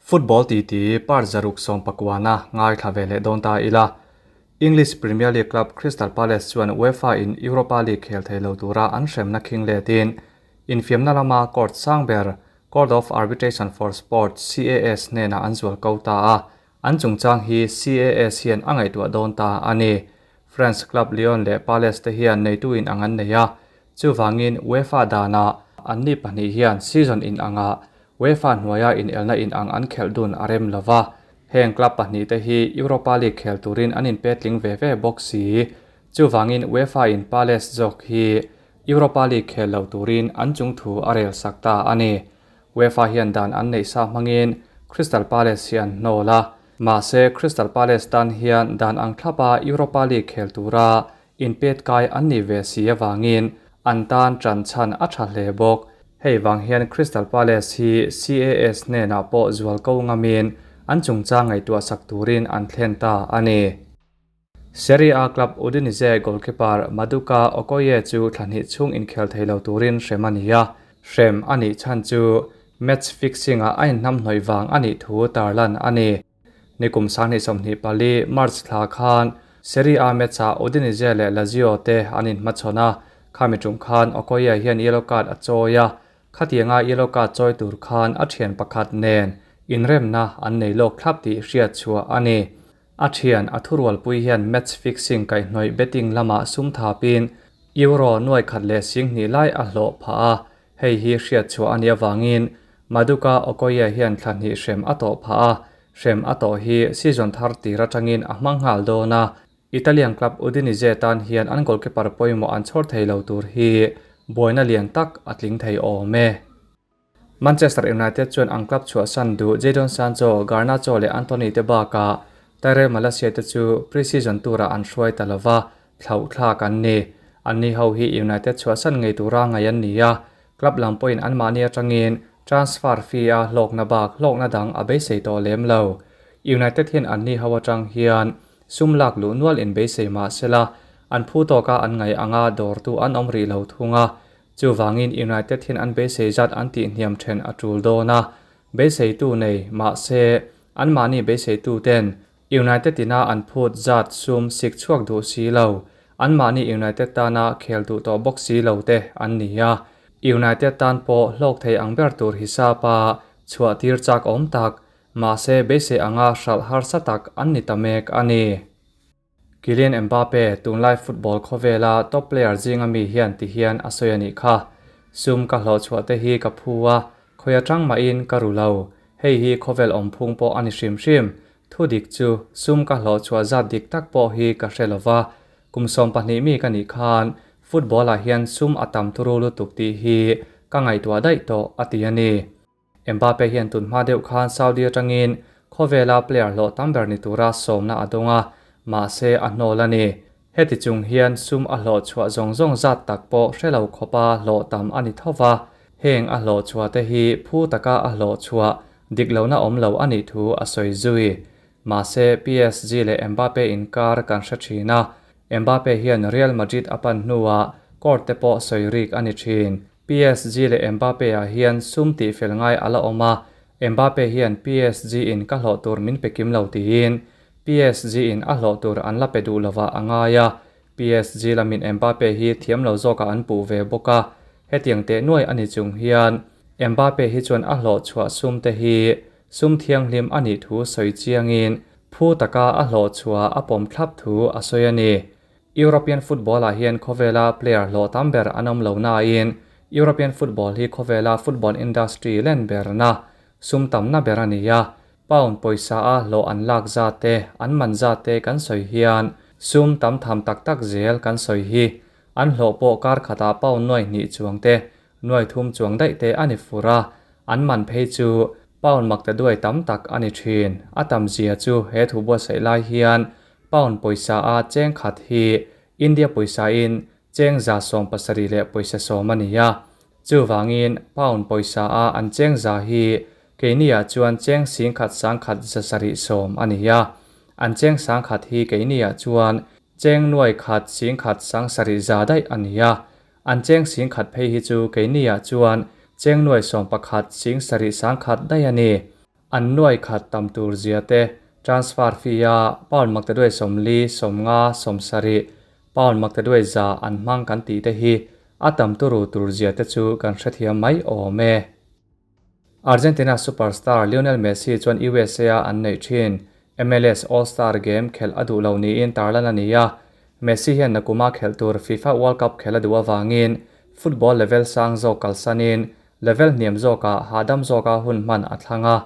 Football titi part 619-na ngaithla ve leh dawn ta ila. English Premier League club Crystal Palace chuan UEFA in Europa League khel thei lo tura an hremna khing letin infiamna lama court sang ber Court of Arbitration for Sport, CAS, hnenah an zual ko ta a, an chungchang hi CAS hian a ngaihtuah dawn ta a ni. France club Lyon leh Palace te hian neitu inang an nei a, chuvangin UEFA danah anni pahnih hian season inangah UEFA hnuaia inelna inang an khelh dun a rem lo va, heng club pahnihte hi Europa League khel turin an inpetling ve ve bawk si. Chuvangin UEFA in Palace zawk hi Europa League khel lo turin an chungthu a rel sak ta a ni. UEFA hian dan an neih sa hmangin Crystal Palace hi an hnawl a, mahse Crystal Palace tan hian dan ang thlapa Europa League khel tura inpet kai an nih ve si avangin an tan ṭan chhan a ṭha hle bawk. Hei vang hian Crystal Palace hi CAS hnenah pawh zual ko ngamin an chungchang ngaihtuah sak turin an thlen ta a ni. Serie A club Udinese goalkeeper Maduka Okoye chu thla hnih chhung inkhel thei lo turin hrem a ni a, hrem a nih chhan chu match fixing-ah a inhnamhnawih vang a nih thu tarlan a ni. Nikum 2024 March thla khan Serie A match-ah Udinese leh Lazio te an inhmachhawn a, khami tum khan Okoye hian yellow card a chawi a, khatianga yellow card chawi tur khan a thian pakhat nen inremna an nei lawk thlap tih hriat chhuah a ni. A thian a thurualpui hian match fixing kaihhnawih betting lamah sum thapin Euro nuai khat leh sing hnih lai a hlawh phah a, hei hi hriat chhuah a nih avangin Maduka Okoye hian thla hnih hrem a tawh phah a, hrem a tawh hi season thar tir atangin a hmang nghal dawn a, Italian club Udinese tan hian an goalkeeper pawimawh an chhawr thei lo tur hi buaina lian tak a tling thei awm e. Manchester United chuan an club chhuahsan duh Jadon Sancho, Garnacho leh Antony te bakah Tyrell Malacia te chu pre-season turah an hruai ta lova, thlauh thlak an ni. Anni ho hi United chhuahsan ngei tura ngaih an ni a, club lam pawhin anmahni atangin transfer fee a hlawkna bak hlawkna dang a beisei tawh lem lo. United hian anni ho atang hian sum lak luh nual inbeisei mah sela, an phu tawka an ngaih anga dawrtu an awm rih lo thung a, Chuvangin United hian an beisei zat an tihhniam then a tul dawn a, beiseitu nei mahse anmahni beiseituten United ina an phut zat sum sik chhuak duh si lo, anmahni United tana khel duh tawh bawk si lo te an ni a. United tan pawh hlawk thei ang ber tur hisap a chhuah tir chak awm tak, mahse beisei anga hralh harsa tak an ni ta mek a ni. Kylian Mbappe, tunlai football khawvela top player zinga mi hian ti hian a sawi a nih kha. Sum ka hlawh chhuah te hi ka phu a, khawi atang mahin ka ru lo. Hei hi khawvel awm phung pawh a ni hrim hrim. Thu dik chu, sum ka hlawh chhuah zat dik tak pawh hi ka hre lo va. Kum 12 mi ka nih khan football ah hian sum a tam turu lutuk tih hi ka ngaihtuah daih tawh, a ti a ni. Mbappe hian tun hma deuh khan Saudi atangin khawvela player hlawh tam ber ni tura sawmna a dawng a, mahse a hnawl a ni. Heti chung hian sum a hlawh chhuah zawng zawng zat tak pawh hre lo khawpa hlawh tam a ni tho va, heng a hlawh chhuah te hi phu taka a hlawh chhuah dik lohna awm lo a nih thu a sawi zui. Mahse PSG leh Mbappe inkar kan hre thin a, Mbappe hian Real Madrid a pan hnuah court te pawh sawi rik a ni thin. PSG leh Mbappe ah hian sum tih fel ngai a la awm a, Mbappe hian PSG in ka hlawh tur min pe kim lo tiin PSG in a hlawh tur an la pe duh lovah a ngai a, PSG lamin Mbappe hi thiam lo zawkah an puh ve bawk a, hetiang teh nuai a ni chung hian Mbappe hi chuan a hlawh chhuah sum te hi sum thianghlim a nih thu sawi chiangin phu taka a hlawh chhuah a pawm thlap thu a sawi a ni. European football ah hian khawvela player hlawh tam ber an awm lo nain European football hi khawvela football industry len berna, sum tamna ber a ni a. Pound pawisa a hlawh an lak zat te, an man zat te kan sawi hian sum tam tham tak tak zel kan sawi hi. An hlawh pawh kar khatah pound nuai hnih chuang te, nuai thum chuang daih te a ni fur a, an man phei chu pound makta duai tam tak a ni thin. A tam zia chu he thu buatsaih lai hian Pound pawisa a cheng khat hi India pawisa in cheng 170 leh pawisa 10 a ni a. Chuvangin pound pawisa a an cheng za hi keini ah chuan cheng 10 100 710 a ni a. An cheng 100 hi keini ah chuan cheng 1 1 700 daih a ni a. An cheng 10 phei hi chu keini ah chuan cheng 11 700 daih a ni. An nuai khat tam tur zia te, transfer fee a pound maktaduai 40, 50, 70, pound maktaduai 100 an hmang kan tih te hi a tam turu tur zia te chu kan hrethiam mai awm e. Argentina superstar Lionel Messi chuan USA a an neih thin MLS All-Star Game khelh a duh lo niin tarlan a ni a. Messi hian nakuma khelh tur FIFA World Cup khelh a duh avangin football level sang zawk kalsanin level hniam zawkah hahdam zawka hun hman a thlang a.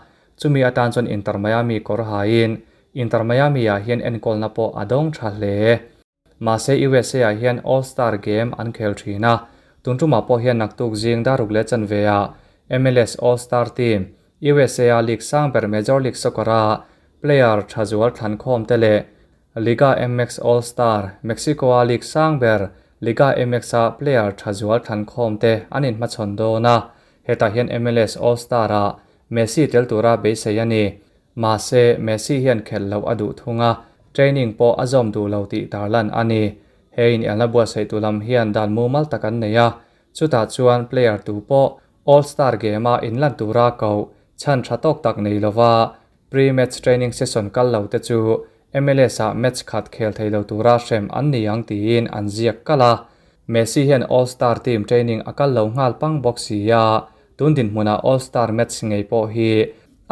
Chumi atan chuan Inter Miami kawr haiin Inter Miami-ah hian enkawlna pawh a dawng tha hle. Mahse USA-ah hian All Star Game an khel thin a, tun tumah pawh hian naktuk zing daruk leh chanve-ah MLS All Star Team, USA-a league sang ber Major League Soccer-a player tha zual thlankhawm te leh Liga MX All Star, Mexico-a league sang ber Liga MX-a player tha zual thlankhawm te an inhmachhawn dawn a, hetah hian MLS All Star-ah Messi tel tura beisei a ni. Mahse, Messi hian khelh loh a duh thung a, training pawh a zawm duh lo tih tarlan a ni. He inelna buatsaihtu lam hian dan mumal tak an nei a, chutah chuan player tu pawh All-Star Game-a inlan tura koh chhan tha tawk tak nei lova pre-match training session kal lo te chu MLS-ah match khat khel thei lo tura hrem an ni ang tiin an ziak kalh a. Messi hian All-Star team training a kal lo nghal pang bawk si a, tun dinhmunah All-Star match ngei pawh hi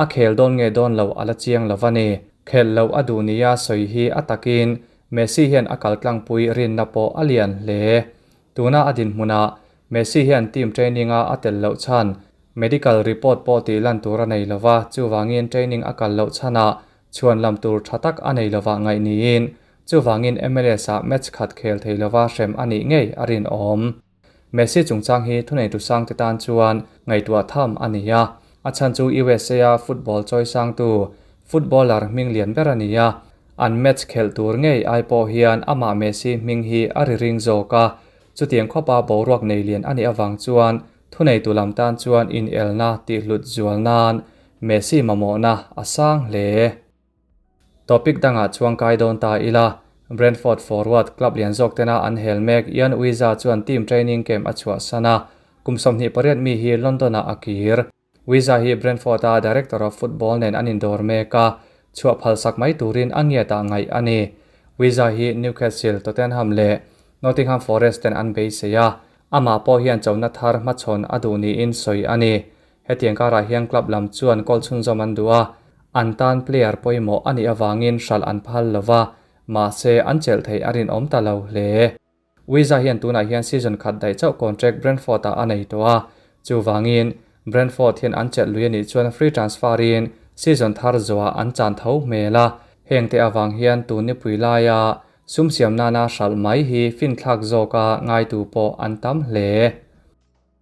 a khel dawn nge dawn lo a la chiang lo a ni. Khelh loh a duh nia sawi hi a takin Messi hian a kal tlangpui rinna pawh a lian hle. Tuna a dinhmunah Messi hian team training-a a tel loh chhan medical report pawh tih lan tur a nei lo va, chuvangin training a kal loh chhanah chhuan lam tur tha tak a nei lovah ngaih niin chuvangin MLS-ah match khat khel thei lova hrem a nih ngei a rinawm. Messi chungchang hi thuneitu sangte tan chuan ngaihtuah tham a ni a, a chhan chu USA-a football chawi sangtu footballer hming lian ber a ni a, an match khelh tur ngei ai pawh hian amah Messi hming hi a ri ring zawk a, chutiang khawpa boruak nei lian a nih avang chuan thuneitu lam tan chuan inelna tihhlut zual nan Messi mamawhna a sang hle. Topic dangah chuan kai dawn ta ila, Brentford forward club lian zawk tena an hel mek Yoane Wissa chuan team training camp a chhuahsan a, kum 28 mi hi London-ah a kir. Wissa hi Brentford-a director of football nen an indawr mek a, chhuah phalsak mai turin a ngiatah ngaih a ni. Wissa hi Newcastle, Tottenham leh Nottingham Forest ten an beisei a, amah pawh hian chona thar hmachhawn a duh niin sawi a ni. Hetiang karah hian club lam chuan goal chhunzawm an duh a, an tan player pawimawh a nih avangin hralh an phal lo va, mahse an chelh theih a rinawm ta lo hle. Wissa hian tunah hian season khat daih chauh contract Brentford-ah a nei tawh a, chuvangin Brentford hian an chelh lui a nih chuan free transfer-in season thar zuah an chan tho hmel a, hengte avang hian tun nipui laia sum siam nana hralh mai hi finthlak zawka ngaitu pawh an tam hle.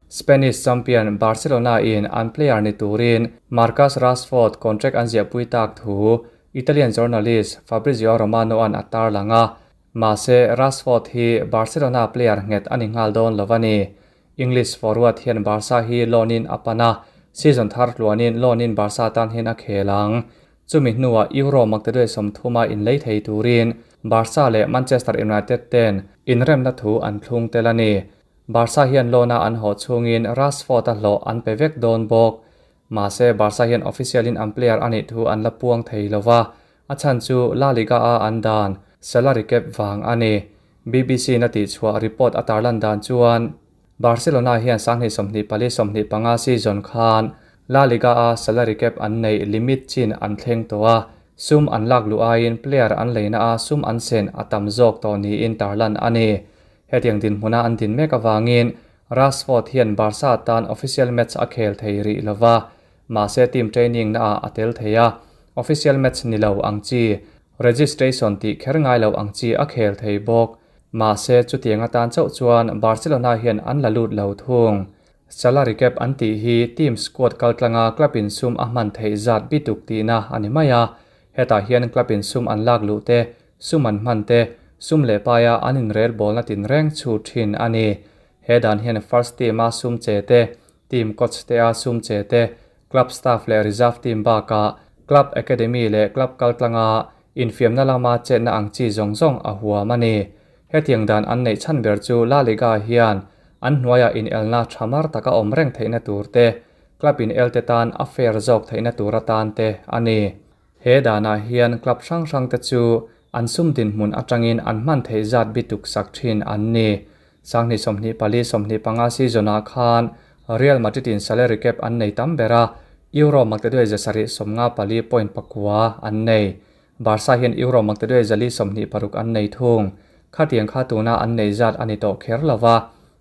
Spanish champion Barcelona in an player ni turin Marcus Rashford contract an ziahpui tak thu Italian journalist Fabrizio Romano an a tarlang a, mahse Rashford hi Barcelona player nghet a ni nghal dawn lo a ni. English forward hian Barca hi loan in a pan a, season thar tluanin loan in Barca tan hian a khel ang. Chumi hnuah Euro maktaduai 30 a inlei thei turin Barca leh Manchester United ten inremna thu an thlung tel a ni. Barca hian loan-a an haw chhungin Rashford-a hlawh an pe vek dawn bawk. Mahse, Barca hian official-in an player a nih thu an la puang thei lo va, a chhan chu La Liga-a an dan salary cap vang a ni. BBC-in a tihchhuah report a tarlan dan chuan, Barcelona hian 2024 25 season khan La Liga-a salary cap an neih limit chin an thleng tawh a, sum an lak luh aiin player an leina-a sum an sen a tam zawk tawh niin tarlan a ni. Hetiang dinhmuna an din mek avangin Rashford hian Barca tan official match a khel thei rih lo va, mahse team training naah a tel thei a, official match ni lo ang chi, registration tih kher ngai lo ang chi a khel thei bawk. Mahse chutiang atan chauh chuan Barcelona hian an la lut lo thung. Salary cap an tih hi team squad kaltlanga club in sum a hman theih zat bituk tihna a ni mai a, hetah hian club in sum an lak luh te, Sum an hman te, sum leh paia an inrel bawlna tinreng chhut thin a ni. He dan hian first team-a sum che te, team coach te-a sum che te, club staff leh reserve team bakah club academy leh club kaltlanga infiamna lama chetna ang chi zawng zawng a huam a ni. Hetiang dan an neih chhan ber chu La Liga hian an hnuaiah inelna tha mar taka awm reng theihna tur te, club in elte tan a fair zawk theihna tur atan te a ni. He danah hian club hrang hrangte chu an sum dinhmun atangin an hman theih zat bituk sak thin an ni. 2024 25 season-ah khan Real Madrid-in salary cap an nei tam ber a, Euro maktaduai zasarih 54 point pakua an nei. Barca hian Euro maktaduai zali 26 an nei thung. Khatiang kha tuna an nei zat a ni tawh kher lo va,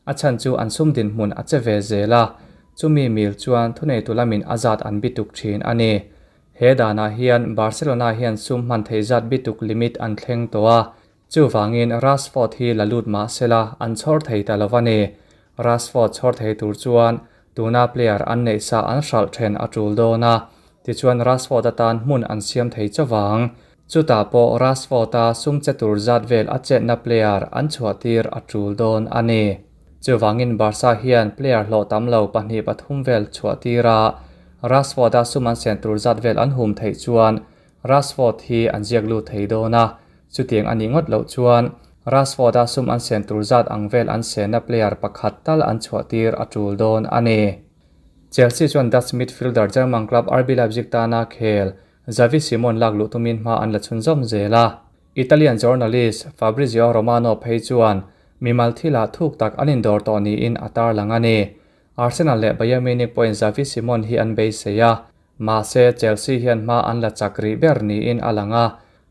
a chhan chu an sum dinhmun a che ve zel a, chumi mil chuan thuneitu lamin a zat an bituk thin a ni. He danah hian Barcelona hian sum hman theih zat bituk limit an thleng tawh a, chuvangin Rashford hi la lut mah sela an chhawr thei ta lo a ni. Rashford chhawr thei tur chuan tuna player an neih sa an hralh then a tul dawn a, tichuan Rashford atan hmun an siam thei chawang. Chutah pawh Rashford-a sum che tur zat vel a chetna player an chhuah tir a tul dawn a ni. Chuvangin Barca hian player hlawh tam lo pahnih pathum vel chhuah tir a, Rashford-a sum an sen tur zat vel an hum theih chuan Rashford hi an ziak lut thei dawn a, chutiang a nih ngawt loh chuan Rashford-a sum an sen tur zat ang vel an senna player pakhat tal an chhuah tir a tul dawn a ni. Chelsea chuan Dutch midfielder German club RB Leipzig tana khel Xavi Simon lak luh tumin hma an la chhunzawm zel a. Italian journalist Fabrizio Romano phei chuan mimal thilah thuk tak an indawr tawh niin a tarlang a ni. Arsenal leh Bayern Munich pawhin Xavi Simon hi an beisei a, mahse Chelsea hian hma an la chak rih ber niin a lang a.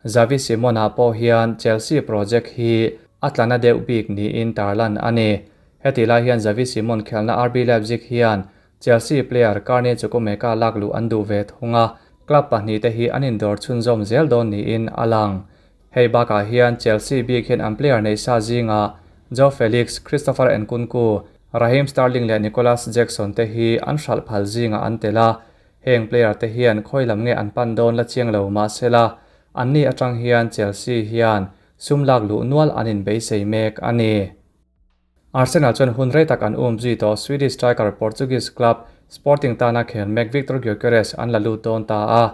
Xavi Simon-ah pawh hian Chelsea project hi a tlana deuh bik niin tarlan a ni. Heti lai hian Xavi Simon khelna RB Leipzig hian Chelsea player Carney Chukwuemeka lak luh an duh ve thung a, club pahnih te hi an indawr chhunzawm zel dawn niin a lang. Hei bakah hian Chelsea bik hian an player nei sa zingah Joao Felix, Christopher Nkunku, Raheem Sterling leh Nicolas Jackson te hi an hralh phal zingah an tel a, heng player te hian khawi lam nge an pan dawn la chiang lo mahsela anni atang hian Chelsea hian sum lak luh nual an inbeisei mek a ni. Arsenal chuan hun rei tak an um zui tawh Swedish striker Portuguese club Sporting tana khel mek Viktor Gyokeres an la lut dawn ta a,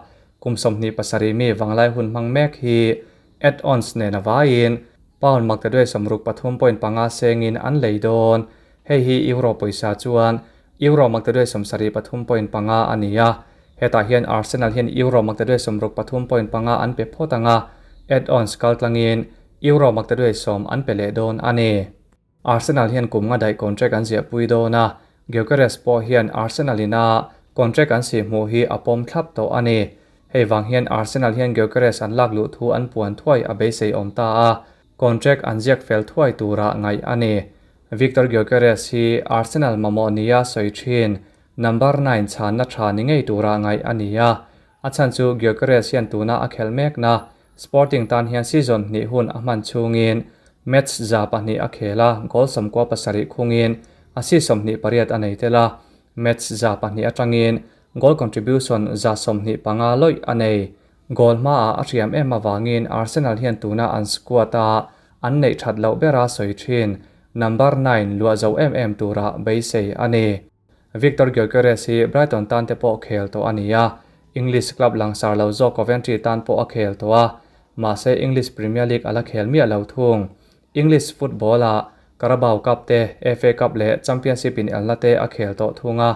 kum 27 mi vanglai hun hmang mek hi add-ons nen a vaiin pound maktaduai 63.5 sengin an lei dawn. Hei hi euro pawisa chuan euro maktaduai 73.5 a ni a, hetah hian Arsenal hian euro maktaduai 63.5 an pe phawt anga add-ons kaltlangin euro maktaduai 10 an pe leh dawn a ni. Arsenal hian kum nga daih contract an ziah pui dawn a, Gyokeres pawh hian Arsenal ina contract an si hmuh hi a pawm thlap tawh a ni. Hei vang hian Arsenal hian Gyokeres an lak luh thu an puan thuai a beisei awm ta a, contract an ziak fel thuai turah ngaih a ni. Viktor Gyokeres hi Arsenal mamawh nia sawi thin number 9 chhanna tha ni ngei turah ngaih a ni a, a chhan chu Gyokeres hian tuna a khel mekna Sporting tan hian season hnih hun a hman chungin match za pahnih a khel a, goal 97 khungin assist 28 a nei tel a, match za pahnih atangin goal contribution za 25 lawih a nei. Goal hmaah a hriam em awangin Arsenal hian tuna an squad a an neih that loh bera sawi thin number 9 luah zo em em tura beisei a ni. Viktor Gyokeres hi Brighton tan te pawh khel tawh a ni a, English club langsar lo zawk Coventry tan pawh a khel tawh a, mahse English Premier League ala khel miah lo thung. English football a Carabao Cup te, FA Cup leh Championship in elna te a khel tawh thung a,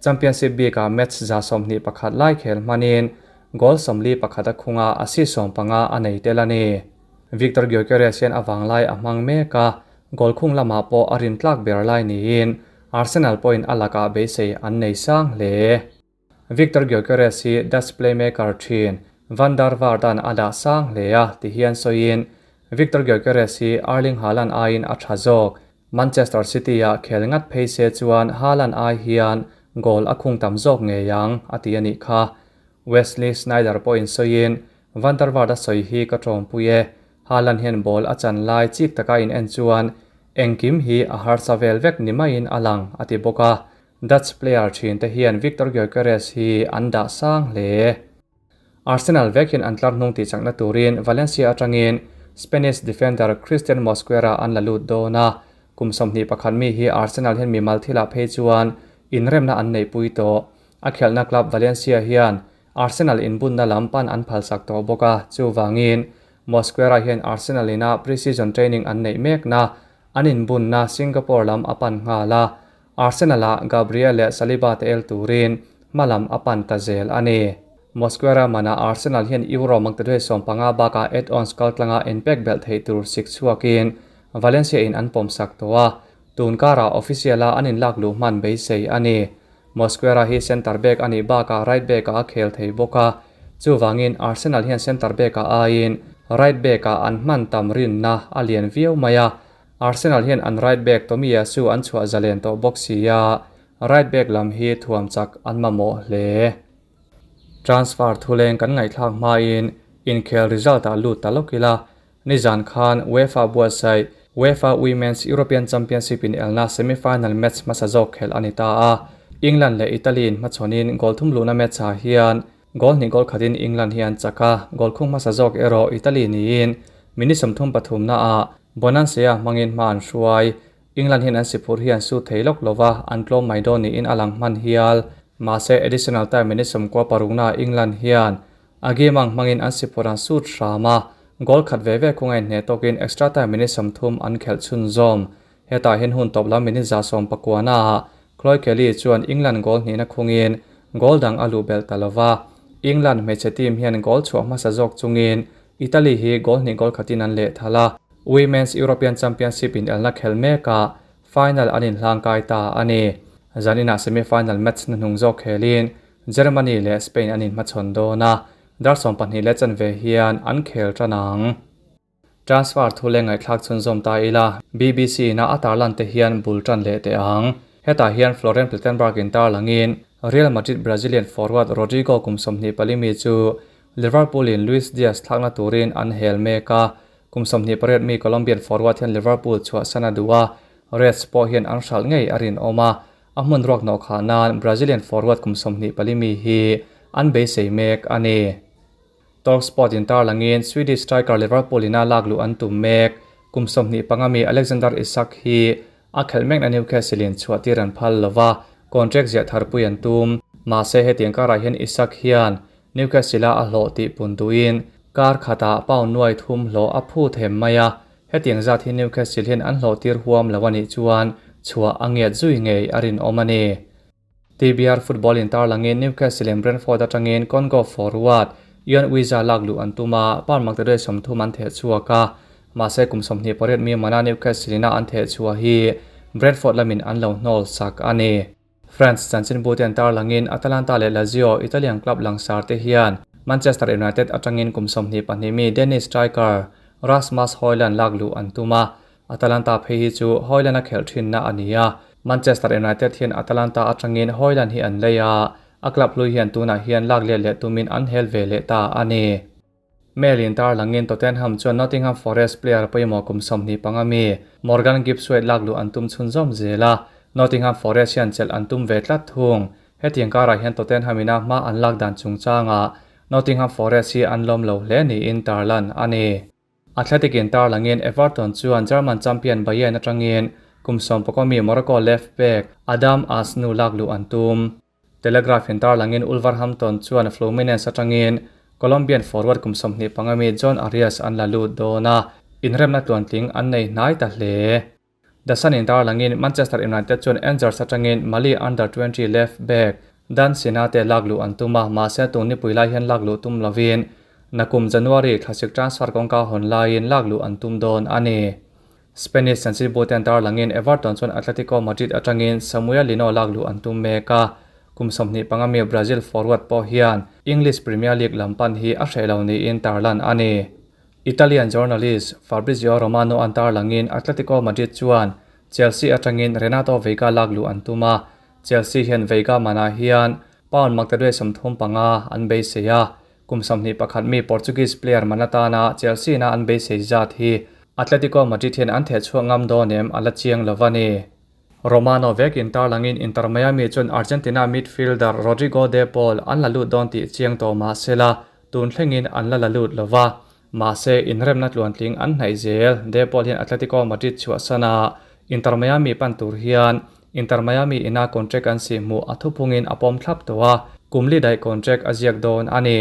Championship bikah match za 21 lai khel hmanin goal 41 a khunga assist 15 a nei tel a ni. Viktor Gyokeres hian a vanglai a hmang mek a, goal khung lamah pawh a rin tlak ber lai niin Arsenal pawhin a lakah beisei an nei sang hle. Viktor Gyokeres hi Dutch playmaker thin Van der Vaart-a'n a dah sang hle a ti hian sawiin Viktor Gyokeres hi Erling Haaland aiin a tha zawk. Manchester City-ah khel ngat phei se chuan Haaland ai hian goal a khung tam zawk ngei ang a ti a nih kha. Wesley Sneijder pawhin sawiin Van der Vaart a sawi hi ka tawmpui e. Haaland hian ball a chan lai chik taka in en chuan engkim hi a harsa vel vek ni maiin a lang a ti bawk a. Dutch player thin te hian Viktor Gyokeres hi an dah sang hle. Arsenal vek hian an tlar hnung ti chakna turin Valencia atangin Spanish defender Christian Mosquera an la lut dawn a, kum 21 mi hi Arsenal hian mimal thilah phei chuan inremna an nei pui tawh. A khelhna club Valencia hian Arsenal inbunna lam pan an phalsak tawh bawk a, chuwangin Mosquera hian Arsenal ina pre-season training an nei mek na an inbunna Singapore lam a pan nghala. Arsenal-ah Gabriel leh Saliba te el turin hmalam a pan ta zel a ni. Mosquera manah Arsenal hian Euro maktaduai 15 bakah add-ons kaltlanga inpek belh theih tur sik chhuakin Valencia in an pawmsak tawh a, tun karah official-a an inlak luh hman beisei a ni. Mosquera hi centre back a nih bakah right back-ah a khel thei bawk a, chuvangin Arsenal hian centre back-ah aiin right back-ah an hman tam rinna a lian viau mai a, Arsenal hian an right back Tomiyasu an chhuah zalen tawh bawk si a, right back lam hi thuam chak an mamawh hle. Transfer thuleng kan ngaihthlak hmain inkhel result-ah lut ta lawk ila, Nizan khan UEFA buatsaih UEFA Women's European Championship inelna semi-final match hmasa zawk khelh a ni ta a. England leh Italy in hmachhawnin goal thum luhna match ah hian goal hnih goal khatin England hi an chak a, goal khung hmasa zawk erawh Italy niin minute 33 na ah Bonansea hmangin hma an hruai. England hian an siphurh hi an sut thei lawk lova, an tlawm mai dawn niin a lang hman hial. Mahse additional time minute 96 na ah England hian A game ang hmangin an siphurh an sut hram a, goal khat ve ve khunga inhneh tawkin extra time minute 30 an khelh chhunzawm. Hetah hian hun tawp lam minute 119 ah Chloe Kelly chuan England goal hnihna khungin goal dang a luh belh ta lova. England hmeichhe team hian goal chhuah hmasa zawk chungin Italy hi goal hnih goal khatin an leh thal a. Women's European Championship inelna khelh mekah final an inhlangkai ta a ni. Zaninah semi-final match hnuhnung zawk khelin Germany leh Spain an inhmachhawn dawn a, dar 12 leh chanve hian an khel tan ang. Transfer thu leh ngaihthlak chhunzawm ta ila, BBC ina a tarlan te hian bul tan leh teh ang. Hetah hian Florian Plettenberg in tarlangin Real Madrid Brazilian forward Rodrygo kum 24 mi chu Liverpool in Luis Diaz thlakna turin an hel mek a, kum 28 mi Colombian forward hian Liverpool chhuahsan a duh a, Reds pawh hian an hralh ngei a rinawm a, A hmun ruak nawh khah nan Brazilian forward kum 24 mi hi an beisei mek a ni. Talksport in tarlangin Swedish striker Liverpool ina lak luh an tum mek. Kum 25 mi Alexander Isak hi a khelh mekna Newcastle in chhuah tir an phal lova, contract ziah tharpui an tum. Mahse hetiang karah hian Isak hian Newcastle a a hlawh tih pun duhin kar khatah pound nuai thum hlawh a phut hem mai a, Hetiang zat hi Newcastle hian an hlawhtir huam lo a nih chuan chhuah a ngiat zui ngei a rinawm a ni. TBR football in tarlangin Newcastle in Brentford atangin Congo forward Yoane Wissa lak luh an tum a, pound maktaduai 30 an theh chhuak a, mahse kum 28 mi mana Newcastle ina an theh chhuah hi Brentford lamin an lo hnawl sak a ni. France chanchinbu te an tarlangin Atalanta leh Lazio, Italian club langsar te hian Manchester United atangin kum 22 mi Danish striker Rasmus Hojlund lak luh an tum a, Atalanta phei hi chu Hojlund a khelh thinna a ni a, Manchester United hian Atalanta atangin Hojlund hi an lei a, a club hlui hian tunah hian lak let leh tumin an hel ve leh ta a ni. Mail in tarlangin Tottenham chuan Nottingham Forest player pawimawh kum 25 mi Morgan Gibbs-White lak luh an tum chhunzawm zel a, Nottingham Forest hian chelh an tum ve tlat thung. Hetiang karah hian Tottenham ina hma an lak dan chungchangah Nottingham Forest hi an lawm lo hle niin tarlan a ni. Athletic in tarlangin Everton chuan German champion Bayern atangin kum 11 mi Morocco left back Adam Aznou lak luh an tum. Telegraph in tarlangin Wolverhampton chuan Fluminense atangin Colombian forward kum 25 mi Jhon Arias an la lut dawn a, inremna tluantling an nei hnai ta hle. The Sun in tarlangin Manchester United chuan Angers atangin Mali under 20 left back Dan Sinate lak luh an tum a, mahse tun nipui lai hian lak luh tum lovin nakum January thlasik transfer kawngka hawn laiin lak luh an tum dawn a ni. Spanish chanchinbu te an tarlangin Everton chuan Atletico Madrid atangin Samuel Lino lak luh an tum mek a, kum 25 mi Brazil forward pawh hian English Premier League lam pan hi a hreh lo niin tarlan a ni. Italian journalist Fabrizio Romano an tarlangin Atletico Madrid chuan Chelsea atangin Renato Veiga lak luh an tum a, Chelsea hian Veiga manah hian pound maktaduai 35 an beisei a, kum 21 mi Portuguese player man atana Chelsea na an beisei zat hi Atletico Madrid hian an theh chhuak ngam dawn em a la chiang lo a ni. Romano vekin tarlangin Inter Miami chuan Argentina midfielder Rodrigo De Paul an la lut dawn tih chiang tawh mahsela tun thlengin an la la lut lo va. Mahse inremna tluantling an hnaih zel. De Paul hian Atletico Madrid chhuahsana Inter Miami pan tur hian Inter Miami ina contract an si hmuh a thuphungin a pawm thlap tawh a, kum li daih contract a ziak dawn a ni.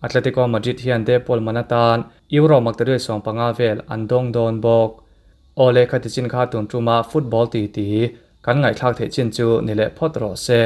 Atletico Madrid hian De Paul man atan Euro maktaduai 15 vel an dawng dawn bawk. Aw lehkha tichin kha tun tuma football ti ti. Kan ngaihthlak theih chin chu ni leh phawt rawh se.